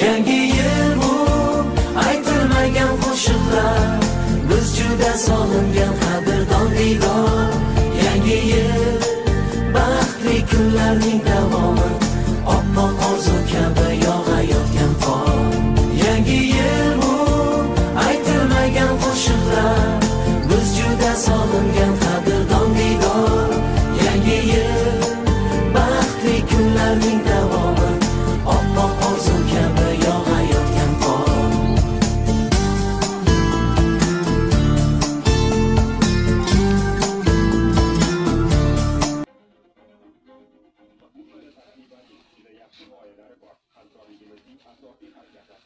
Yangi yil bu aytilmagan qo'shiqlar, biz juda sog'ingan qadrdon diydor. Yangi yil baxtli kunlarning davomi, oppoq orzu kabi yog'ayotgan qor. Yangi yil bu aytilmagan qo'shiqlar, biz juda sog'ingan qadrdon diydor. Yangi yil baxtli kunlarning davomi, oppoq orzu kabi yog'ayotgan qor. Juda yaxshi g'oyalari bor. Hamkorligimizning asosiy harakati